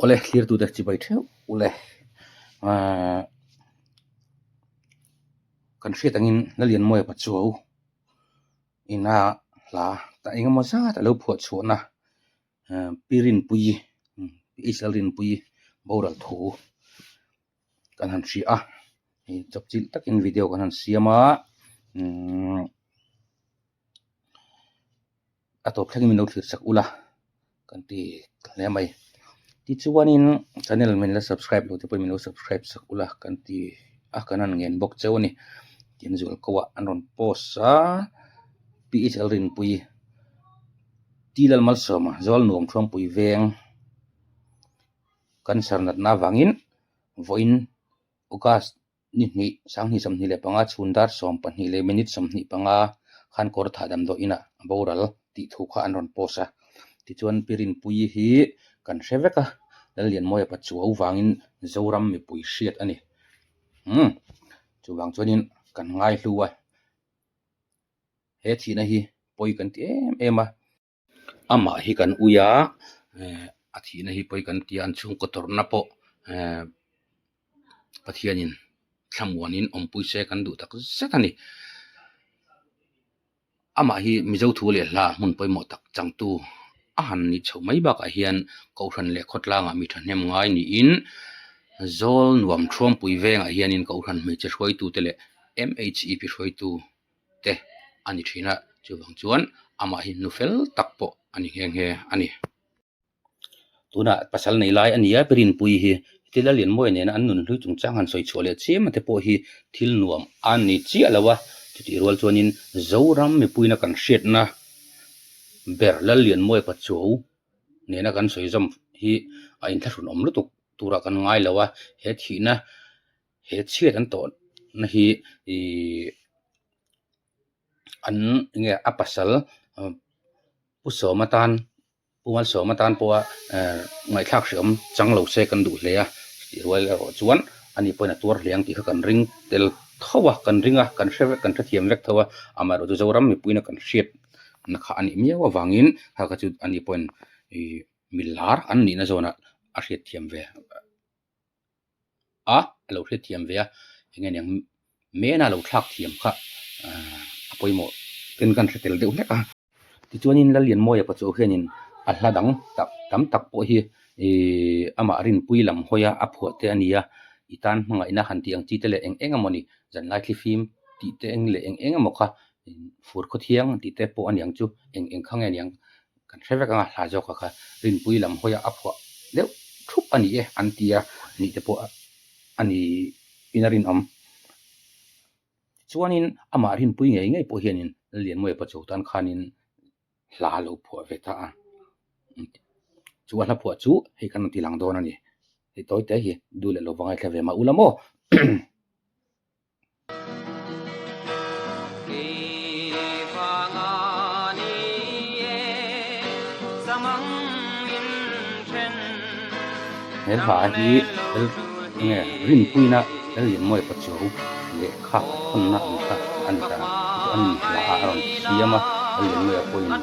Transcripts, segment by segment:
Awle thlirtute chibai theuh ule ahh kan hriat angin Lalianmawia Pachuau ina hla ta engemaw zat alo phuah chhuahna ahh Pi Rinpuii Pi H Lalrinpuii boral thu kan han hria a hei chawpchilh takin video kan han siam a umm a tawp thlengin min lo thlir sak ula kan ti hle mai tichuanin channel min la subscribe lo te pawhin min lo subscribe sak ula kan ti a kan han ngen bawk cheu a ni tin zual ko ah an rawn post a P_H_L Rinpui T Lalmalsawma Zawlnuam Thuampui veng cancer natna avangin vawiin August Ni hnih, 2025 chhun dar 12 leh minute 25 khan kawr thah damdawi inah a boral tih thu kha an rawn post a. Tichuan Pi Rinpuii hi kan hre vek a, Lallianmawia Pachuau vangin Zoram mipui hriat a ni. Umm, chuvang chuanin kan ngaihlu a, he thihna hi pawi kan ti em em a. Amah hi kan ui a, eh a thihna hi pawi kan ti a, an chhungkaw tawrhna pawh eh Pathianin thlamuanin awmpui se kan duh tak zet a ni. Amah hi Mizo thu leh hla hmun pawimawh tak changtu a han ni chhoh mai bakah hian Kohhran leh khawtlangah mi thahnem ngai niin Zawl nuam Thuampui vengah hianin Kohhran hmeichhe hruaitute leh MHEP hruaitu te a ni thin a, chuvang chuan amah hi nu fel tak pawh a ni nghe nghe a ni. Tunah pasal nei lai a ni a, Pi Rinpuii hi thil a lianmawi nena an nun hlui chungchang han sawi chhuah leh chiam te pawh hi thil nuam a ni chiah lo a, chutih rual chuanin Zoram mipuina kan hriatna ber Lallianmawia Pachuau nena kan sawi zawm hi a inthlahrun awm lutuk turah kan ngai lo a, he thihna He chhiat an tawh na hi ihh an enge a pasal pu sawm atan pu malsawm atan pawha ehh ngaihthlak hreawm chang lo se kan duh hle a tih rual erawh chuan ani pawhin a tuar hle ang tih kha kan ring tel tho a kan ring a kan hre vek kan hrethiam vek tho a amaherawhchu chu Zoram mipuiin a kan hriat na kha a nih miau avangin kha kha chu ani pawhin ihh milar an nihna zawnah a hriatthiam ve. a a lo hriatthiam ve a eng nge niang mena lo thlak thiam kha ahh a pawimawh ten kan hre tel deuh hlek a tichuanin Lallianmawia Pachuau hianin a hla dang tak tam tak pawh hi ihh amah rinpui lam hawi a a phuah te a ni a i tan hmangaihna han tih ang chi te leh eng eng emaw ni zanlai thlifim tih te eng leh eng eng emaw kha fur khawthiang tih te pawh a ni ang chu eng eng kha nge niang. Kan hre vek anga hla zawk kha Rinpui lam hawi a a phuah deuh thup a ni e an ti a nih te pawh a ni in a rinawm. Tichuanin amah Rinpui ngei ngei pawh hianin Lianmawia Pachuau tan khanin hla a lo phuah ve ta a, chu a hla phuah chu hei kan rawn ti lang dawn a ni. Hei tawi te hi duh leh lo va ngaithla ve mah ula maw. He hla hi enge rinpuina Lallianmawia Pachuau lehkha a thawnna ang kha a ni ta a ni hla ah a rawn siam a Lallianmawia pawhin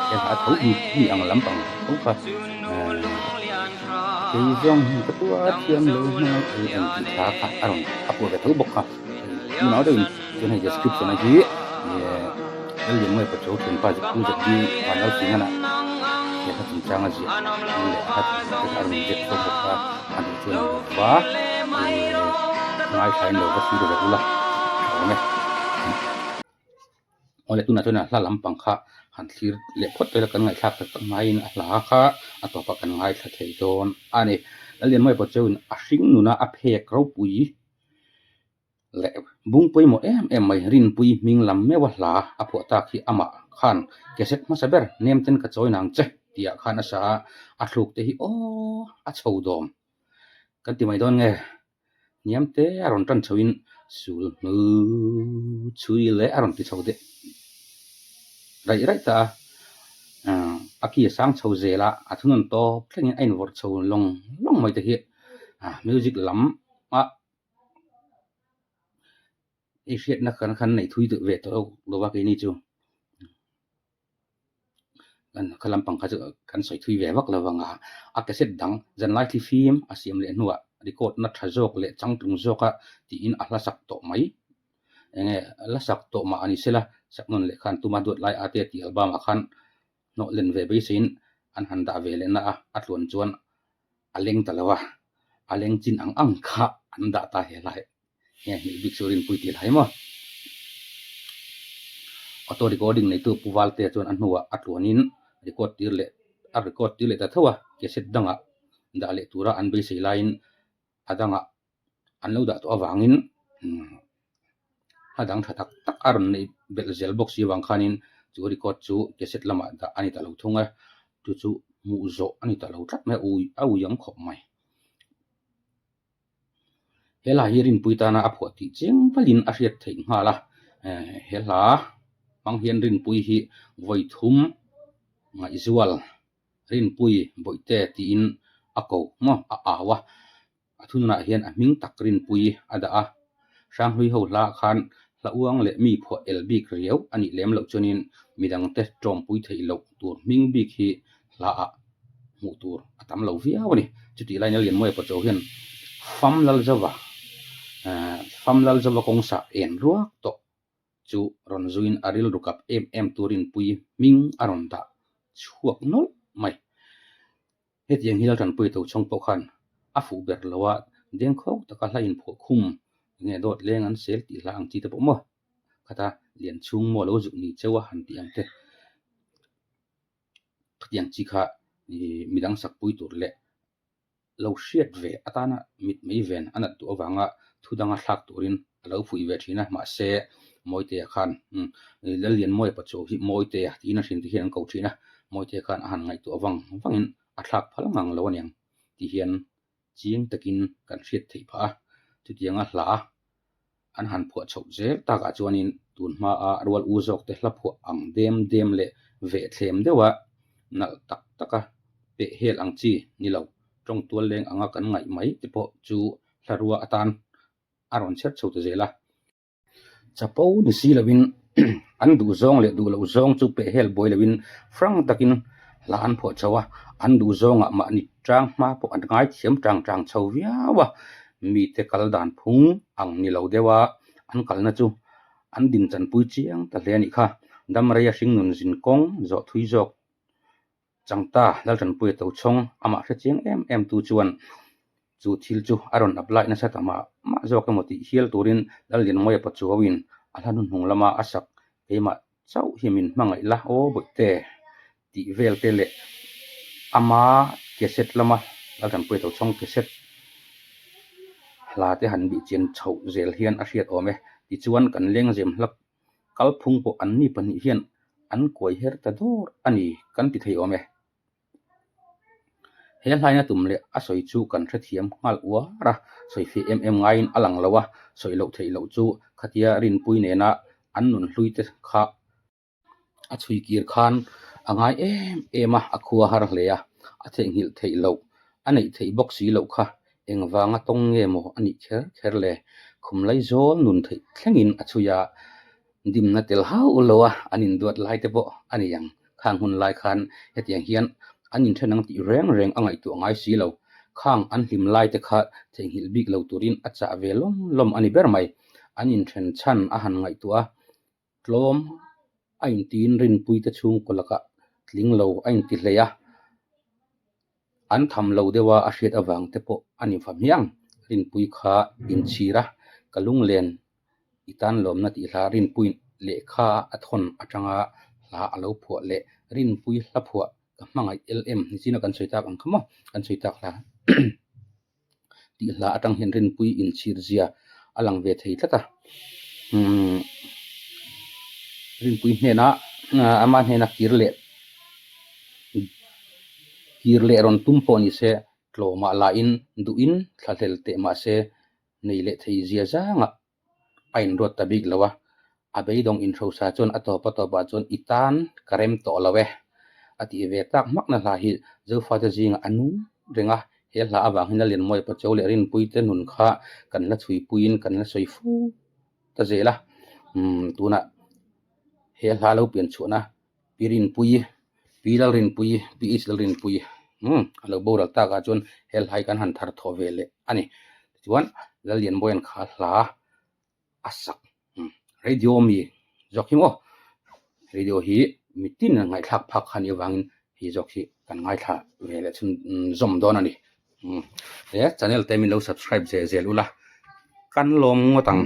he hla tho mi ang lampang tho kha. Kei zawng hi ka tuar thiam lo hmel ei ang tih thla kha a rawn a pawh ve tho bawk kha tunah deuhin chuan hei description a hi Lallianmawia Pachuau thianpa Pu Zepdi Vanlalfingan-a lehkha chungchang a ziah leh a te kha a rawn ziak chhuak bawk kha a duh chuan a lo va ngaithlain lo va thlir ve ula tha awm e. Awle tunah chuan a hla lampang kha han thlir leh phawt vel a kan ngaihthlak tak tak hmaiin a hla kha a tawpah kan ngaithla thei dawn a ni. Lallianmawia pawh chuan a hring nuna a phek ropui leh bung pawimawh em em mai Rinpui hming lam meuh a hla a phuah tak hi amah khan cassette hmasa ber nem ten ka chawi nang che tih ah khan a sa a, a thluk te hi aw a chho dawm kan ti mai dawn nge. Hniam te a rawn tan chhoin sul hnu chhui leh a rawn ti chho deuh raih raih ta a, a ki a sang chho zel a, a thunawn tawp thlengin a invawrh chho lawng lawng mai te hi music lam a i hriatna kan khan neih thui deuh ve tawh lo a keini chu. Kha lampang kha chu kan sawi thui ve vak lo vang a, a cassette dang zanlai thlifim a siam leh hnuah record na tha zawk leh changtlung zawka tiin a hla sak tawh mai. Enge la sak tawh mah a ni sela, sak nawn leh khan tuma duat lai ate tih album ah khan hnawh len ve beiseiin an han dah ve leh na a, a tluan chuan a leng ta lo a, a leng chin ang ang kha an dah ta he lai. Nge hmih bik chu rinpui tih lai maw? Auto recording neitu Pu Valtea chuan a hnuah a tluanin record tir leh a record tir leh ta tho a, cassette dangah dah leh tura an beisei laiin a dangah an lo dah tawh avangin a dang tha tak tak a rawn neih belh zel bawk si avang khanin chu record chu cassette lamah dah a ni ta lo thung a, chu chu hmuh zawh a ni ta lo tlat mai a, ui a ui ang khawp mai. He hla hi Rinpui tana a phuah tih chiang valin a hriat theih nghal a, he hla hmang hian Rinpui hi vawi thum ngaihzual Rinpui Bawihte tiin a ko maw a au a, a thununah hian a hming tak Rinpui a dah a, Hranghlui ho hla khan hla uang leh mi phuah el bik riau a nih lem loh chuanin midangte tawmpui theih loh tur hming bik hi hlaah hmuh tur a tam lo viau a ni. Chutih laiin Lianmawia Pachuau hian Fam Lalzova Fam Lalzova kawngsa en ruak tawh chu rawn zuiin a rilru kap em em turin pui hming a rawn dah chhuak nawlh mai. Hetiang hi Laltanpuia Tochhawng pawh khan a fuh ber lo a, dengkhawk taka hla inphuah khum nge dawt leng an sel tih hla ang chi te pawh maw khata Lianchhung maw lo zuk ni cheu a han tih ang te. Khatiang chi kha midang sakpui tur leh lo hriat ve atana mit mai ven a nat duh avanga thu danga thlak turin a lo fuih ve thin a, mahse Mawitea khan Lallianmawia Pachuau hi Mawitea tiin a hrin te hian an ko thin a, Mawitea khan a han ngaihtuah vang vangin a thlak phal ngang lo aniang tih hian chiang takin kan hriat theih phah a, chutianga hla an han phuah chhoh zel takah chuanin tun hmaa rual u zawkte hla phuah ang dem dem leh veh thlem deuha nalh tak taka peh hel ang chi ni lo, tawng tual leng anga kan ngaih mai te pawh chu hla rua atan a rawn chher chho ta zel a. Chapo ni si loin an duh zawng leh duh loh zawng chu peh hel buai loin frank takin hla an phuah chho a, an duh zawngah mahni tang hma pawh an ngaithiam tang tang chho viau a, mite kal dan phung ang ni lo deuh a, an kalna chu an din chanpui chiang ta hle a nih kha. Damreia hringnun zin kawng zawh thui zawk Changta Laltanpuia Tochhawng amah hre chiang em em tu chuan chu thil chu a rawn apply nasa ta mah mah zawk emaw tih hial turin Lallianmawia Pachuauin a hla hnuhnung lama a sak keimah chauh hi min hmangaih la aw bawihte tih vel te leh ama cassette lama Laltanpuia Tochhawng cassette hla te han bih chian chhoh zel hian a hriat awm e. Tichuan kan lengzem hla Kalphung pawh anni pahnih hian an kuai her ta dawr a ni kan ti thei awm e. He hlaina tum leh a sawi chu kan hrethiam nghal uar a, sawi feh em em ngaiin a lang lo a, sawi loh theih loh chu khatia rinpui nena an nun hlui te kha a chhui kir khan a ngai em em a, a khua har hle a, a theihnghilh theih loh, a neih theih bawk si loh kha Engvanga tawng nge maw a nih kher kher le? Khum laizawl nun theih thlengin a chhui a, dimna tel hauh lo a an induat lai te pawh a ni ang. Khang hun lai khan hetiang hian an inthen ang tih reng reng a ngaihtuah ngai si lo. Khang an hlim lai te kha theihnghilh bik lo turin a chah ve lawm lawm a ni ber mai. An inthen chhan a han ngaihtuah a, tlawm a intiin rinpui te chhungkaw lakah tling lo a inti hlei a. An tham lo deuh a, a hriat avang te pawh a ni va hmiang. Rinpui kha inchhir a, ka lunglen i tan lawmna tih hla Rinpui lehkha a thawn atanga hla a lo phuah leh Rinpui hla phuah ka hmangaih LM nichina kan sawi tak ang kha maw kan sawi tak hla tih hla atang hian Rinpui inchhir zia a lang ve thei tlat a. Umm Rinpui hnena ama hnena kir leh kir leh rawn tum pawh ni se tlawmah lahin duhin thlahlel teh mah se nei leh thei zia zangah a inruat ta bik lo a, a beidawng inhrosa chuan a tawp a tawpah chuan i tan ka rem tawh lo e a tih ve tak hmakna hla hi Zofate zingah a nung reng a, he hla avang hian Lallianmawia Pachuau leh Rinpuite nun kha kan la chhuipuiin kan la sawi fu ta zel a, umm tunah he hla lo pian chhuahna Pi Rinpui. Pi Lalrinpuii, PH Lalrinpuii, umm a lo boral tak ah chuan he hlai kan han thar thawh ve leh a ni. Tichuan Lallianbawia'n kha hla a sak umm radio mi zawk hi maw radio hi mitin an ngaihthlak phak kha nih avangin hei zawk hi kan ngaithla ve leh chhun zawm dawn a ni. Umm he channel te min lo subscribe zel zel ula kan lawm ngawt ang.